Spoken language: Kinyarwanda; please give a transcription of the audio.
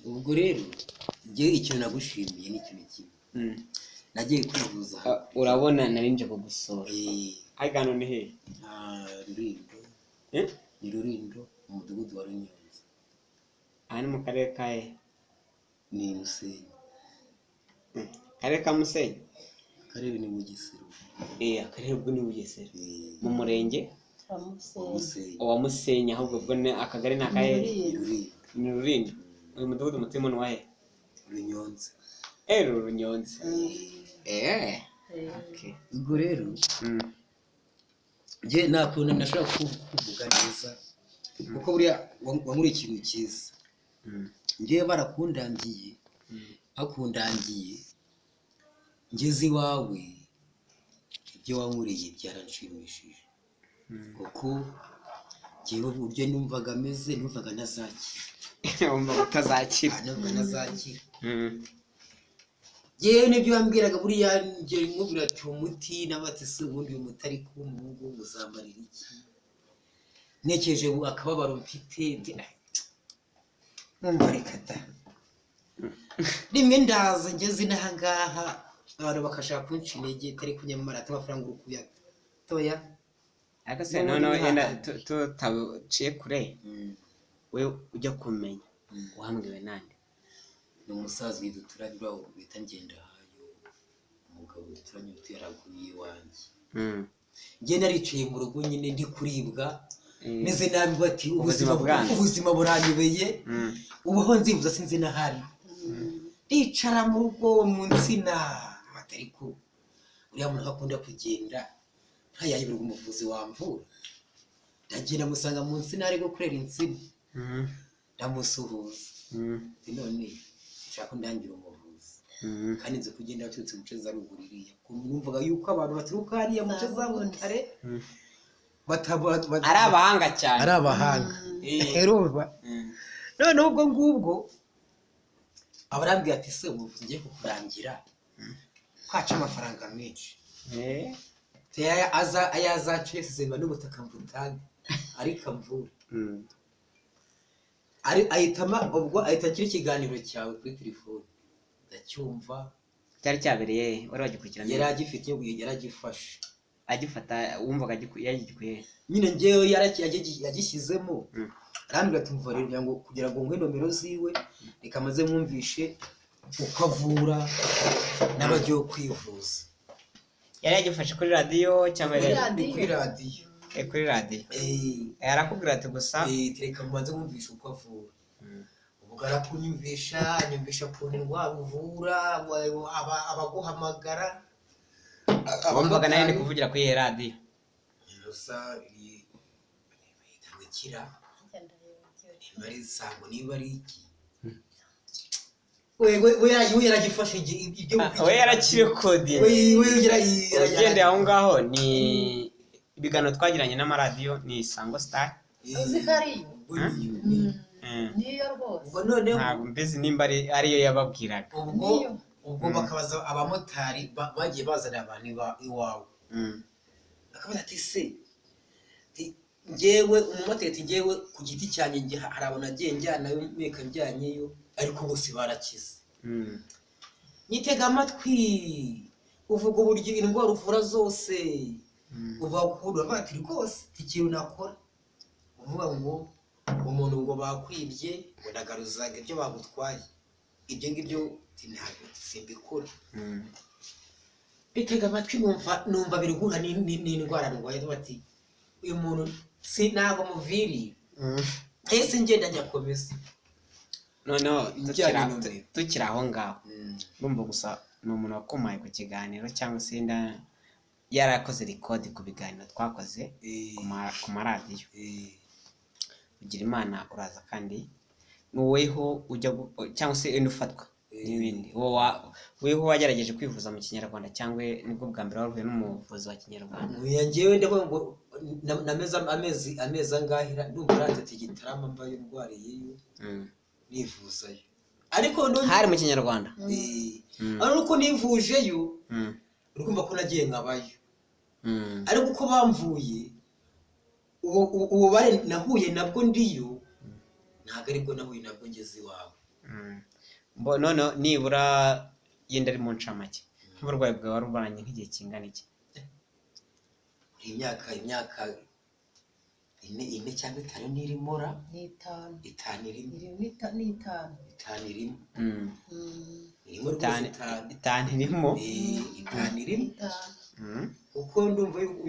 Ubwo rero njye ikintu nagushimiye ni ikintu kimwe. Nagiye kwivuza. Ah, urabona nari nje kugusura. Eh, Ariko hano ni hehe? Ah, Rurindo. Eh? Ni Rurindo, mu mudugudu wa Runyonza. Aha ni mu karere ka hehe? Ni Musenyi. Karere ka Musenyi? Akarere ni Bugesera. Eh, akarere ubwo ni Bugesera. Eh, Mu murenge wa Musenyi. Wa Musenyi, ahubwo ubwo ni akagari ni akahe? Ni Rurindo. Ni Rurindo. Uyu mudugudu mutuyemo ni uwahe? Runyonza. Eh, Runyonza. Eh, okay. Ubwo rero njye nta kuntu nashobora kuvuga neza, kuko buriya wankoreye ikintu cyiza. Njyewe barakundangiye, bakundangiye ngeze iwawe, ibyo wankoreye byaranshimishije, kuko njyewe uburyo numvaga ameze, numvaga ntazakira. Wumva utazakira? Ah, numvaga ntazakira. Yewe, nibyo wambwiraga buriya, njye nkubwira ati umuti n'abati se ubundi uyu muti, ariko ubu ngubu uzamarira iki? Ntekereje ubu akababaro mfite, nkumva reka da. Rimwe ndaza ngeze inaha ngaha, abantu bakashaka kunca intege, atari kunyamara ati amafaranga uri kuyatoya. Ariko se N'ubundi noneho ni yenda hahandi. tutaciye kure, we ujya kumenya wambwiwe nande? Ni umusaza duturanye uraho bita Ngendahayo, umugabo duturanye utuye haruguru y'iwanjye. Njye naricaye mu rugo nyine ndi kuribwa, meze nabi, bati Ubuzima ubuzima bwanze. Ubuzima buranyobeye. Ubaho nzivuza sinzi n'ahari. Ndicara mu rugo mu nsina, bati ariko uriya muntu akunda kugenda ntayayoberwa umuvuzi wamvura. Ndagenda musanga mu nsina ari gukorera insina. Ndamusuhuza. Ati none nshaka ko ndangira umuvuzi, kandi nzi ko ugenda waturutse mu nce za ruguru iriya. Numvaga yuko abantu baturuka hariya mu nce za Butare Ari abahanga cyane. Ari abahanga. Urumva? Noneho ubwo ngubwo abarambwira ati se ubuvuzi ngiye kukurangira kwaca amafaranga menshi? Ati aya aza aya azaca yose zemba n'ubutaka mbutange, ariko amvura. Ari ahitama, ubwo ahita akira ikiganiro cyawe kuri telefone, ndacyumva. Cyari cyabereye he? Wari wagikurikirana? Yari agifite, yari agifashe. Agifata wumvaga yagikuye he? Nyine njyewe yagishyizemo. Arambwira ati mva rero, kugira ngo nguhe nomero ziwe, reka maze mwumvishe uko avura n'abagiye kwivuza. Yari yagifashe kuri radiyo cyangwa Kuri yari radiyo. Ni kuri radiyo. Eh, kuri radiyo. Arakubwira ati gusa Reka mubanze mwumvishe uko avura. Ubwo arakunyumvisha, anyumvisha ukuntu indwara uvura, abaguhamagara. Wumvaga nawe ndi kuvugira kuri iyi radiyo? Gusa bahita ngo ikira niba ari isango, niba ari iki, we yaragifashe ibyo. Ah, we yarakirikodinze. We Ugendeye aho ngaho, ni ibiganiro twagiranye n'amaradiyo, ni Isango Star. Uzi ko ariyo? Ubwo niyo. Niyo rwose. Ubwo noneho Ntabwo mbizi nimba ariyo yababwiraga. Ubwo Niyo. Ubwo bakabaza abamotari bagiye bazana abantu iwawe, bakabaza ati se ati, njyewe umumotari ati njyewe ku giti cyanjye njye hari abantu nagiye njyanayo meka njyanyeyo, ariko bose barakize. Nyitega amatwi uvuga uburyo indwara uvura zose, uvuga ukuntu, uravuga ati rwose ikintu nakora, uvuga ngo umuntu ngo bakwibye, ngo ndagaruzaga ibyo bagutwaye, ibyo ngibyo ati ntabwo simbikora. Bitega amatwi numva biri guhura n'indwara ndwaye, bati uyu muntu si ntabwo muviriye. Ese ngenda nyakomeza. Noneho Ibijyanye n'umuriro. Tukiri aho ngaho, urumva gusa ni umuntu wakomaye ku kiganiro cyangwa se yenda yarakoze record ku biganiro twakoze ku maradiyo. Ugira Imana uraza, kandi weho ujya cyangwa se wenda ufatwa n'ibindi. Weho wagerageje kwivuza mu kinyarwanda, cyangwa nibwo bwa mbere wahuye n'umuvuzi wa kinyarwanda? Oya, njyewe ndavuga ngo nameze amezi angahera, ndumva ari atatu Igitarama mbayo ndwariyeyo, nivuzayo, ariko Hari mu kinyarwanda? Eh, ariko uko nivujeyo, urumva ko nagiye nkabayo, ariko uko bamvuye, ububabare nahuye nabwo ndiyo ntabwo aribwo nahuye nabwo ngeze iwawe. Noneho nibura yenda ari mu ncamake, nk'uburwayi bwawe wari umaranye nk'igihe kingana iki? Imyaka 4 cyangwa 5 nirimo ra. Ni 5. 5 irimo. Irimo ni 5. 5 irimo. Irimo rwose. 5. 5. 5 irimo. 5 irimo. 5. Kuko ndumva yuko